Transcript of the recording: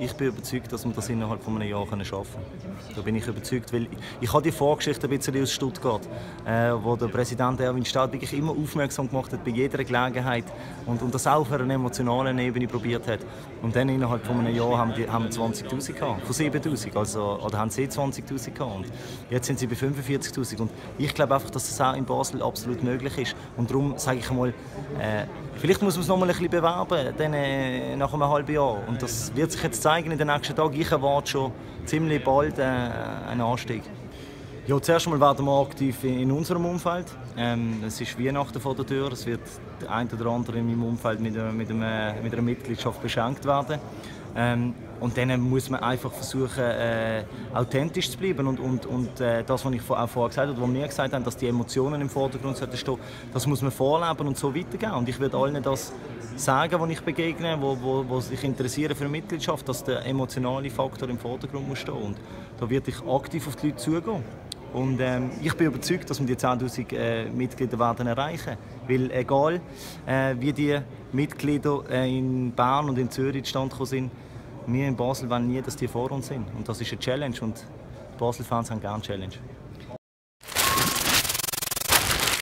Ich bin überzeugt, dass wir das innerhalb von einem Jahr schaffen können. Da bin ich überzeugt, weil ich habe die Vorgeschichte ein bisschen aus Stuttgart, wo der Präsident Erwin Staat wirklich immer aufmerksam gemacht hat bei jeder Gelegenheit und das auch auf einer emotionalen Ebene probiert hat. Und dann innerhalb von einem Jahr haben wir 20'000 gehabt, von 7'000, oder haben sie 20'000 gehabt. Und jetzt sind sie bei 45'000. Und ich glaube einfach, dass das auch in Basel absolut möglich ist. Und darum sage ich einmal, vielleicht muss man es noch mal ein bisschen bewerben, dann, nach einem halben Jahr. Und das wird sich jetzt zeigen in den nächsten Tagen. Ich erwarte schon ziemlich bald einen Anstieg. Ja, zuerst einmal werden wir aktiv in unserem Umfeld. Es ist Weihnachten vor der Tür. Es wird der eine oder andere in meinem Umfeld mit einer Mitgliedschaft beschenkt werden. Und dann muss man einfach versuchen, authentisch zu bleiben und das, was ich auch vorher gesagt habe, was wir gesagt haben, dass die Emotionen im Vordergrund stehen sollten, das muss man vorleben und so weitergehen. Und ich würde allen das sagen, wenn ich begegne, die sich interessieren für eine Mitgliedschaft, dass der emotionale Faktor im Vordergrund muss stehen. Und da werde ich aktiv auf die Leute zugehen. Und ich bin überzeugt, dass wir die 10'000 Mitglieder werden erreichen. Weil egal, wie die Mitglieder in Bern und in Zürich zustande gekommen sind, wir in Basel wollen nie, dass die vor uns sind. Und das ist eine Challenge und die Basel-Fans haben gerne Challenge.